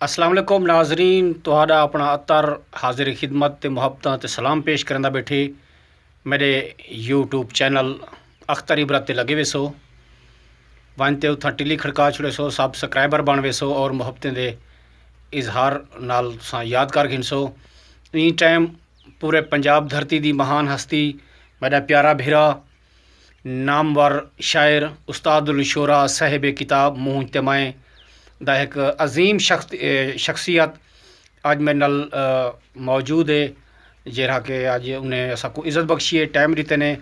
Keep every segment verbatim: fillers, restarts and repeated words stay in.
السلام علیکم ناظرین، تہاݙا اپݨا اطہر حاضر خدمت تے محبتاں تے سلام پیش کریندا ٻیٹھے۔ میݙے یوٹیوب چینل اختر عبرت تے لڳے ویسو، ونڄ تے اتھاں ٹلی کھڑکا چھوڑیسو، سبسکرائبر بݨ ویسو اور محبتیں دے اظہار نال تساں یاد کر گھنسو۔ ایں ٹائم پورے پنجاب دھرتی دی مہان ہستی، میݙا پیارا بھرا، نامور شاعر، استاد الشعراء، صاحب کتاب مونجھ تے مائیں دا ہک عظیم شخص، اے، شخصیت اڄ میݙے نال، اے، موجود ہے، جیڑھا کہ اڄ انہیں اساکوں عزت بخشی ہے، ٹائم ݙتے نے۔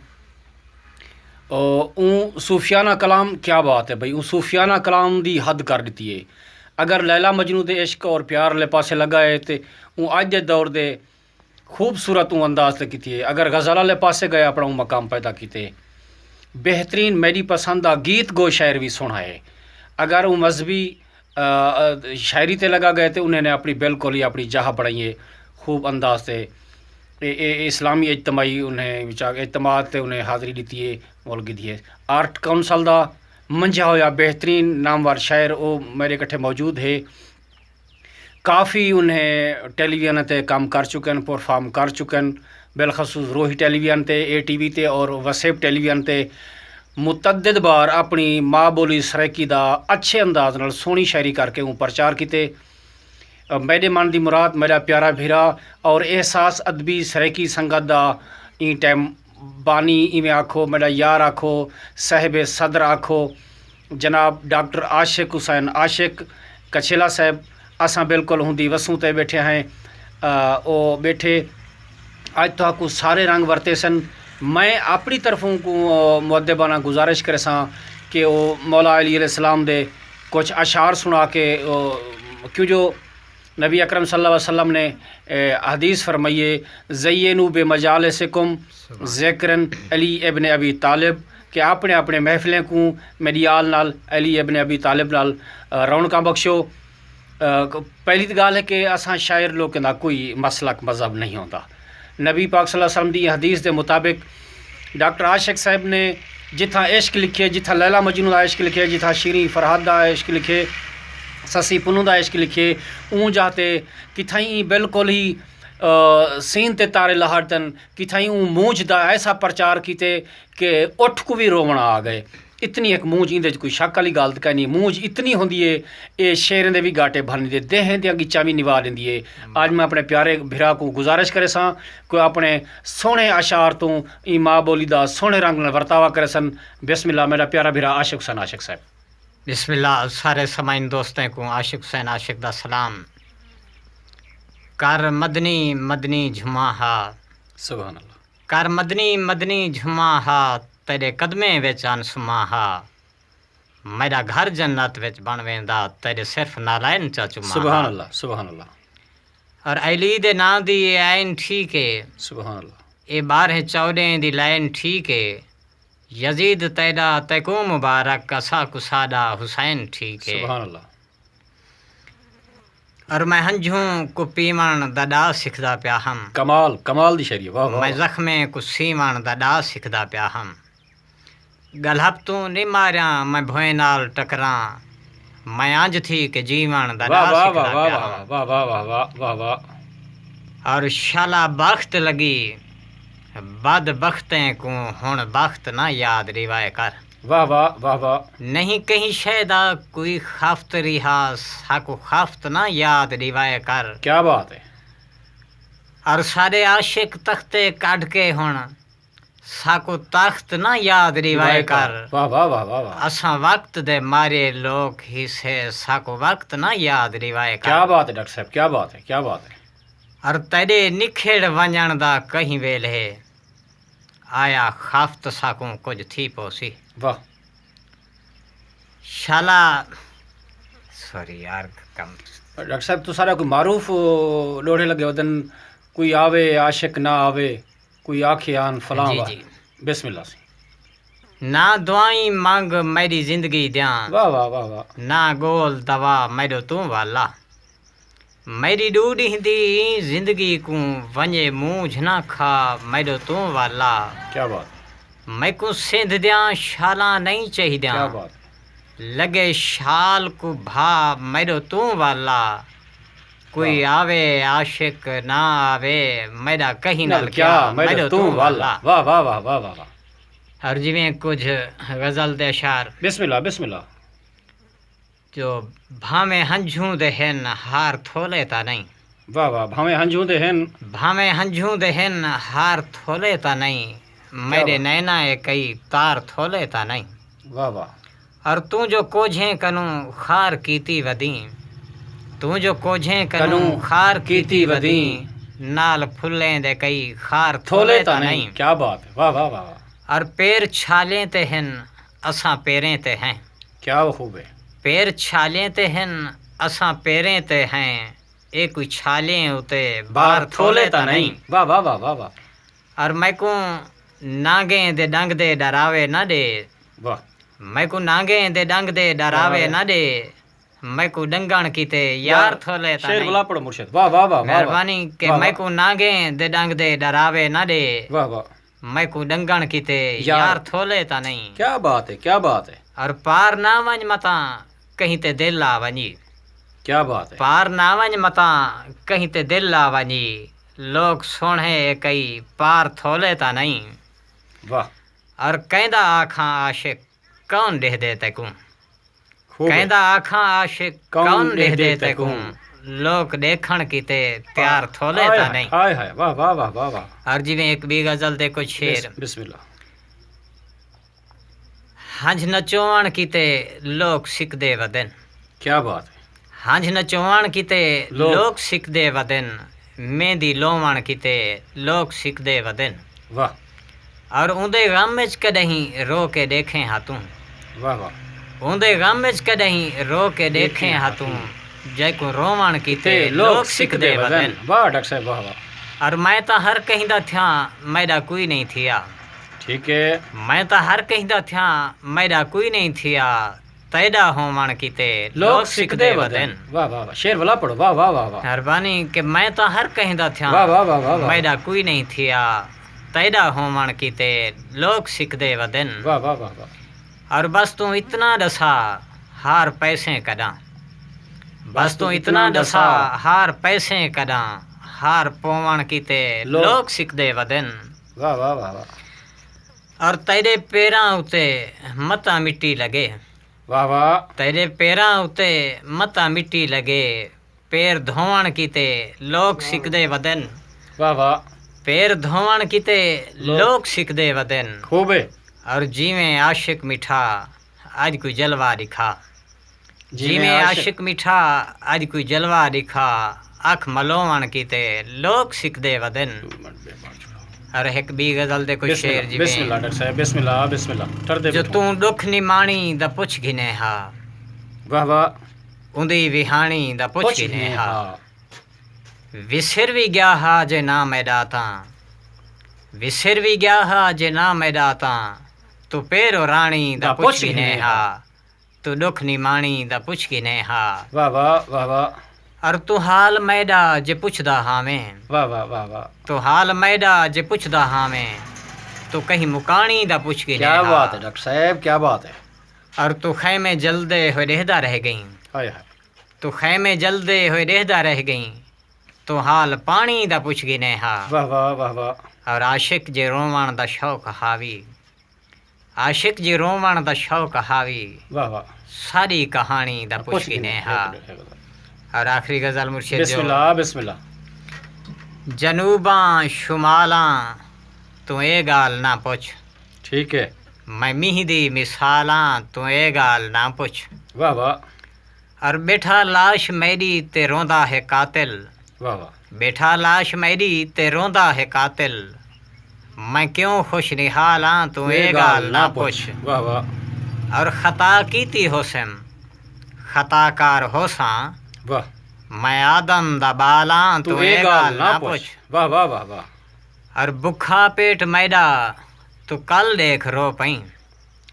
او، اوں صوفیانہ کلام، کیا بات ہے بھئی، اوں صوفیانہ کلام دی حد کر ݙتی ہے۔ اگر لیلیٰ مجنوں دے عشق اور پیار والے پاسے لڳا ہے تے اوں اڄ دے دور دے خوبصورت اوں انداز تے کیتی ہے۔ اگر غزل والے پاسے ڳئے، اپݨا اوں مقام پیدا کیتے۔ بہترین، میݙی پسند دا گیت گو شاعر وی سوہݨا ہے۔ اگر اوں مذہبی، آ، آ، شاعری تے لڳا ڳئے تے انہیں نے اپݨی بالکل ہی اپݨی جاہ بݨائی ہے، خوب انداز تے۔ اے، اے، اے اسلامی اجتماعی انہیں وچ آ، اجتماع تے انہیں حاضری ݙتی ہے، مول گھدی ہے۔ آرٹ کونسل دا منجھا ہویا بہترین نامور شاعر او میݙے کٹھے موجود ہے۔ کافی انہیں ٹیلی ویژن تے کم کر چکن، پرفارم کر چکن، بالخصوص روہی ٹیلی ویژن تے، اے ٹی وی تے اور وسیب ٹیلی ویژن تے متعدد بار اپݨی ماء ٻولی سرائیکی دا اچھے انداز نال سوہݨی شاعری کر کے اوں پرچار کیتے۔ میݙے من دی مراد، میݙا پیارا بھرا اور احساس ادبی سرائیکی سنگت دا ایں ٹائم بانی، ایویں آکھو، میݙا یار آکھو، صاحب صدر آکھو، جناب ڈاکٹر عاشق حسین عاشق کچھیلا صاحب، اساں بالکل ہوندی وسوں تے ٻیٹھے ہیں۔ آ، او ٻیٹھے اڄ تہاکوں سارے رنگ ورتے سن۔ میں اپݨی طرفوں کوں، آ، مؤدبانہ گزارش کریساں کہ او مولا علی علیہ السلام دے کچھ اشعار سݨا کے، آ، کیوں جو نبی اکرم صلی اللہ علیہ وسلم نے، اے، حدیث فرمائیے، "زینوا بمجالسکم ذکرا علی ابن ابی طالب"، کہ اپݨے اپݨے محفلیں کوں میݙی آل نال، علی ابن ابی طالب نال، آ، رونقاں بخشو۔ آ، پہلی تے ڳالھ ہے کہ اساں شاعر لوکیں دا کوئی مسلک مذہب نہیں ہوندا۔ نبی پاک صلی اللہ علیہ وسلم دی حدیث دے مطابق ڈاکٹر عاشق صاحب نے جتھاں عشق لکھے، جتھاں لیلیٰ مجنوں دا عشق لکھے، جتھاں شیریں فرہاد دا عشق لکھے، سسی پنوں دا عشق لکھے، اوں جاہ تے کتھائیں ایں بالکل ہی، آ، سین تے تارے لہاڑتن، کتھائیں اوں مونجھ دا ایسا پرچار کیتے کہ اٹھ کوں وی رووݨ آ ڳئے۔ اتنی ہک مونجھ، ایندے وچ کوئی شک آلی ڳالھ تاں کائنی۔ مونجھ اتنی ہوندی ہے، اے شیریں دے وی ڳاٹے بھن ݙیندے، دہیں دیاں ڳچاں وی نوا ݙیندی ہے۔ اڄ میں اپݨے پیارے بھرا کوں گزارش کریساں کہ اپݨے سوہݨے اشعار توں ایں ماء ٻولی دا سوہݨے رنگ نال ورتاوا کریسن۔ بسم اللہ، میݙا پیارا بھرا عاشق حسین عاشق صاحب۔ بسم اللہ، سارے سامعین دوستیں کوں عاشق حسین عاشق دا سلام۔ کر مدنی مدنی جھماں ہا۔ سبحان اللہ۔ کر مدنی مدنی جھماں ہا، تیݙے قدمیں وچ آن سماں ہا۔ میݙا گھر جنت وچ بݨ ویندا، تیݙے صرف نالین چا چوماں ہا۔ سبحان اللہ، سبحان اللہ۔ اور علی دے ناں دی اے آئین ٹھیک ہے۔ سبحان اللہ۔ اے ٻارہیں چوݙہیں دی لائن ٹھیک ہے۔ یزید تیݙا تیکوں مبارک، اساکوں ساݙا حسین ٹھیک ہے۔ سبحان اللہ۔ اور میں ہنجھوں کوں پیوݨ دا ݙا سکھدا پیا ہم۔ کمال، کمال دی شاعری ہے، واہ، واہ، میں واہ۔ زخمیں کوں سیوݨ دا ݙا سکھدا پیا ہم۔ ڳلہپ توں نی ماریاں، میں بھوئیں نال ٹکراں۔ میں انج تھی کہ جیوݨ دا واہ، ݙا واہ، سکھدا واہ، پیا واہ، ہم۔ واہ، واہ، واہ، واہ، واہ، واہ۔ اور شالا بخت لڳی، بد بختیں کوں ہݨ بخت نہ یاد ݙیوائے کر۔ واہ، واہ، واہ، واہ۔ نہیں کہیں شے دا کوئی خفت ریہا، ساکوں خفت نہ یاد ݙیوائے کر۔ کیا بات ہے۔ اور ساݙے عاشق تختے کڈھ کے ہݨ ساکوں تخت نہ یاد ݙیوائے کر۔ واہ، واہ، واہ، واہ، واہ۔ اساں وقت دے مارے لوک ہیسے، ساکوں وقت نہ یاد ݙیوائے کر۔ کیا بات ہے ڈاکٹر صاحب، کیا بات ہے، کیا بات ہے۔ اور تیݙے نکھڑ ونڄݨ دا کہیں ویلھے، آیا خفت ساکوں کجھ تھی پوسی۔ واہ۔ شالا، سوری یار، کم۔ ڈاکٹر صاحب، تساݙا کوئی معروف ݙوہڑے لڳے ودن، کوئی آوے عاشق نہ آوے، کوئی آکھے آن فلاں جی، واہ۔ جی۔ بسم اللہ سی۔ نہ دعائیں منگ میݙی زندگی دیاں۔ واہ، واہ، واہ، واہ۔ نہ ڳول دوا میݙو توں والا۔ میݙی ݙو ݙینہہ دی ایں زندگی کوں ونڄے مونجھ نہ کھا میݙو توں والا۔ کیا بات۔ میکوں سندھ دیاں شالاں نئیں چاہیدیاں۔ کیا بات۔ لڳے شال کوں بھا میݙو توں والا۔ کوئی آوے عاشق نہ آوے، میݙا کہیں نال کیا، میݙو توں والا۔ واہ واہ واہ واہ واہ واہ۔ اور جویں کجھ غزل دے اشعار۔ بسم اللہ، بسم اللہ۔ جو بھانویں ہنجھوں دے ہن، ہار تھولے تاں نئیں۔ واہ واہ، بھانویں ہنجھوں دے ہن۔ بھانویں ہنجھوں دے ہن، ہار تھولے تاں نئیں۔ میݙے نیناں اے کئی تار تھولے تاں نئیں۔ واہ واہ۔ اور توں جو کوجھیں کنوں خار کیتی ودیں، توں جو کوجھیں کنوں خار کیتی ودیں، نال پھلیں دے کئی خار تھولے تاں نئیں۔ کیا بات ہے، واہ واہ واہ واہ۔ اور پیر چھالیں تے ہن، اساں پیریں تے ہیں۔ کیا خوب ہے۔ پیر چھالیں تے ہن، اساں پیریں تے ہیں، اے کوئی چھالیں اتے بار تھولے تاں نئیں۔ واہ واہ واہ واہ واہ۔ اور میکوں نانگیں دے ڈنگ دے ڈراوے نہ ݙے۔ واہ۔ میکوں نانگیں دے ڈنگ دے ڈراوے نہ ݙے۔ میکوں ڈنگݨ کیتے یار تھولے تاں نئیں۔ شعر بلا پڑھو مرشد۔ واہ واہ واہ واہ واہ۔ مہربانی کہ میکوں نانگیں دے ڈنگ دے ڈراوے نہ ݙے۔ واہ واہ۔ میکوں ڈنگݨ کیتے یار تھولے تاں نئیں۔ کیا بات ہے، کیا بات ہے۔ اور پار نہ ونڄ متاں کہیں تے دل آ ونڄی۔ کیا بات ہے۔ پار نہ ونڄ متاں کہیں تے دل آ ونڄی۔ لوک سوہݨے اے کئی پار تھولے تاں نئیں۔ واہ۔ اور کیندا آکھاں عاشق کون ݙیہدے تیکوں۔ خوب ہے۔ کیندا آکھاں عاشق کون ݙیہدے تیکوں۔ لوک ݙیکھݨ کیتے تیار تھولے تاں نئیں۔ ہائے ہائے، واہ واہ واہ واہ واہ۔ اور جویں ہک ٻی غزل دے کجھ شعر۔ بس-، بسم اللہ۔ ہنجھ نچووݨ کیتے لوک سکدے ودن۔ کیا بات ہے۔ ہنجھ نچووݨ کیتے لوک۔ لوک سکدے ودن، مہندی لووݨ کیتے لوک سکدے ودن۔ واہ۔ اور اوندے غم اچ کݙاہیں رو کے ݙیکھیں ہا توں۔ واہ واہ۔ اوندے غم اچ کݙاہیں رو کے ݙیکھیں ہا توں، جیکوں رووݨ کیتے لوک سکدے ودن۔ واہ ڈاکٹر صاحب، واہ واہ۔ اور میں تاں ہر کہیں دا تھیاں، میݙا کوئی نئیں تھیا۔ ٹھیک ہے۔ میں تاں ہر کہیں دا تھیاں، میݙا کوئی نئیں تھیا۔ تیݙا ہووݨ کیتے لوک سکدے ودن۔ واہ واہ واہ، شعر ولا پڑھو، واہ واہ واہ واہ۔ مہربانی کہ میں تاں ہر کہیں دا تھیاں، واہ واہ واہ واہ واہ۔ میݙا کوئی نئیں تھیا، تیݙا ہووݨ کیتے لوک سکدے ودن۔ واہ واہ واہ واہ۔ اور بس توں اتنا ݙسا، ہار پیسیں کݙاں۔ بس توں اتنا ݙسا، ہار پیسیں کݙاں، ہار پووݨ کیتے لوک۔ لوک سکدے ودن۔ واہ واہ واہ واہ۔ اور تیݙے پیراں اتے متاں مٹی لڳے۔ واہ واہ۔ تیݙے پیراں اتے متاں مٹی لڳے، پیر دھووݨ کیتے لوک سکدے ودن۔ واہ واہ۔ پیر دھووݨ کیتے لوک۔ لوک سکدے ودن۔ خوب ہے۔ اور جیویں عاشق میٹھا، اڄ کوئی جلوہ ݙکھا۔ جیویں جیویں عاشق۔ عاشق میٹھا، اڄ کوئی جلوہ ݙکھا، اکھ ملووݨ کیتے لوک سکدے ودن۔ اور ہک ٻی غزل دے کجھ شعر جیویں۔ بسم اللہ ڈاکٹر صاحب، بسم اللہ، بسم اللہ۔ ٹردے جو ٻیٹھو۔ توں ݙکھ نماݨی دا پچھ گھنے ہا۔ واہ واہ۔ اوندی وہاݨی دا پچھ گھنے ہا۔ وسر وی ڳیا ہا جے ناں میݙا تاں۔ وسر وی ڳیا ہا جے ناں میݙا تاں۔ توں پیرو راݨی دا پچھ گھنے ہا۔ توں ݙکھ نماݨی دا پچھ گھنے ہا۔ واہ واہ، واہ واہ۔ اور توں حال میݙا جے پچھدا ہاویں۔ واہ واہ، واہ واہ۔ توں حال میݙا جے پچھدا ہاویں، توں کہیں مکاݨی دا پچھ گھنے ہا۔ کیا بات ہے ڈاکٹر صاحب، کیا بات ہے۔ اور توں خیمے جلدے ہوئے ݙیہدا رہ ڳئیں۔ ہائے ہائے۔ توں خیمے جلدے ہوئے ݙیہدا رہ ڳئیں۔ توں حال پاݨی دا پچھ گھنے ہا۔ واہ واہ، واہ واہ۔ اور عاشق جے رووݨ دا شوق ہاوی۔ عاشق جی رووݨ دا شوق ہاوی۔ واہ واہ۔ ساݙی کہاݨی دا پچھ گھنے ہا۔ اور آخری غزل مرشد جو۔ بسم اللہ، بسم اللہ۔ جنوباں شمالاں توں اے ڳالھ نہ پچھ۔ ٹھیک ہے۔ میں مینہ دی مثالاں توں اے ڳالھ نہ پچھ۔ واہ واہ۔ اور ٻیٹھا لاش میݙی تے روندا ہے قاتل۔ واہ واہ۔ ٻیٹھا لاش میݙی تے روندا ہے قاتل۔ میں کیوں خوش نہال آں، توں اے ڳالھ نہ پچھ۔ واہ واہ۔ اور خطا کیتی ہوسم، خطا کار ہوساں۔ واہ۔ میں آدم دا ٻال آں، توں اے ڳالھ نہ پچھ۔ واہ واہ، واہ واہ۔ اور بکھا پیٹ میݙا، توں کل ݙیکھ رو پئیں۔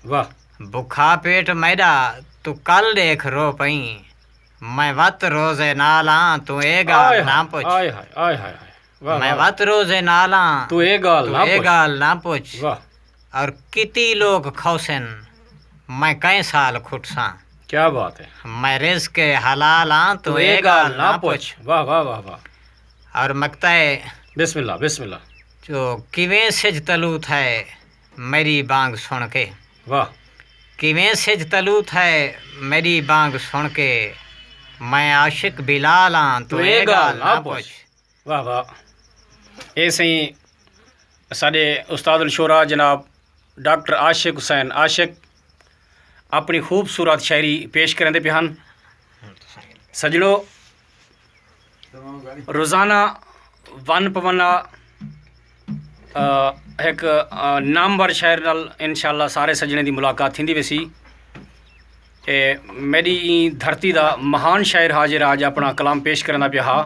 واہ۔ بکھا پیٹ میݙا، توں کل ݙیکھ رو پئیں۔ میں وت روزے نال آں، توں اے ڳالھ نہ پچھ۔ آئے ہائے، آئے ہائے ہائے۔ واہ، میں واہ۔ وت روزے نال آں، توں اے ڳالھ نہ پچھ۔ ڳالھ نہ پچھ۔ واہ۔ اور کتی لوک کھوسن، میں کئیں سال کھٹساں۔ کیا بات ہے۔ میں رزق حلال آں، تو اے ڳالھ نہ پچھ۔ واہ، واہ، واہ، واہ۔ اور مقطع ہے۔ بسم اللہ، بسم اللہ۔ جو کیویں سجھ طلوع تھئے میݙی بانگ سݨ کے۔ واہ۔ کیویں سجھ طلوع تھئے میݙی بانگ سݨ کے۔ میں عاشق بلال آں، تو اے ڳالھ نہ پچھ۔ واہ واہ۔ اے سئیں ساݙے استاد الشعراء جناب ڈاکٹر عاشق حسین عاشق اپݨی خوبصورت شاعری پیش کریندے پئے ہن۔ سڄݨو، روزانہ ون پونا، آ، ہک، آ، نامور شاعر نال انشاءاللہ سارے سڄݨیں دی ملاقات تھیندی ویسی۔ اے میݙی ایں دھرتی دا مہان شاعر ہا جیڑھا اڄ اپݨا کلام پیش کریندا پیا ہا۔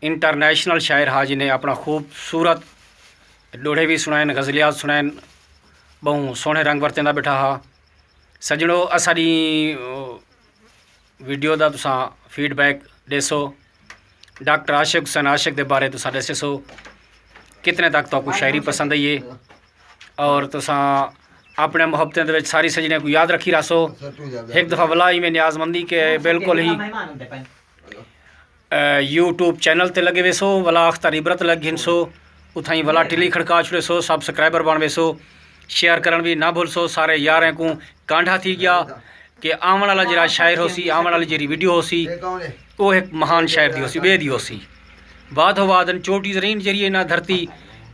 انٹرنیشنل شاعر ہا، جنہیں اپݨا خوبصورت ݙوہڑے وی سݨائن، غزلیات سݨائن، ٻہوں سوہݨے رنگ ورتیندا ٻیٹھا ہا۔ سڄݨو، اساݙی ویڈیو دا تساں فیڈ بیک ݙیسو، ڈاکٹر عاشق حسین عاشق دے بارے تساں ݙسیسو کتنے تک تہاکوں شاعری پسند آئی ہے، اور تساں اپݨے محبتیں دے وچ ساری سڄݨیں کوں یاد رکھی رہسو۔ ہک دفعہ ولا ایویں نیاز مندی کہ بالکل ہی یوٹیوب چینل تے لڳے ویسو، ولا اختر عبرت لڳ گھنسو، اتھائیں ولا ٹلی کھڑکا چھڑیسو، سبسکرائبر بݨ ویسو، شیئر کرݨ وی نہ بھلسو۔ سارے یاریں کوں کانڈھا تھی ڳیا کہ آوݨ والا جیڑھا شاعر ہوسی، آوݨ والی جیڑھی ویڈیو ہوسی، او ہک مہان شاعر دی ہوسی، ٻئے دی ہوسی۔ واد ہو وادن، چوٹی زرین جیڑھی ہے نا دھرتی،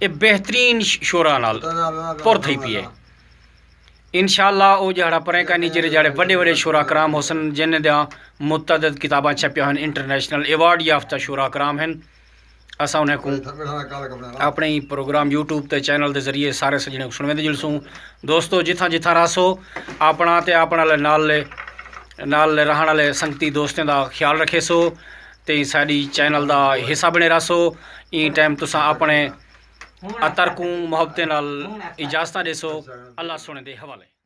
اے بہترین ش-، شعراء نال پر تھئی پئی ہے۔ انشاءاللہ او ڄہاڑا پریں کائنی، جیڑھے ڄہاڑے وݙے وݙے شعراء کرام ہوسن، جنہیں دیاں متعدد کتاباں چھپیاں ہن، انٹرنیشنل ایوارڈ یافتہ شعراء کرام ہن۔ اساں انہیں کوں اپݨے پروگرام یوٹیوب تے چینل دے ذریعے سارے سڄݨیں کوں سݨویندے جلسوں۔ دوستو، جتھاں جتھاں رہسو، اپݨا تے اپݨے آلے نال، نال رہݨ آلے سنگتی دوستیں دا خیال رکھیسو تے ساݙی چینل دا حصہ بݨے رہسو۔ ایں ٹائم تساں اپݨے عطر کوں محبتیں نال اجازتاں ݙیسو۔ اللہ سوہݨے دے حوالے۔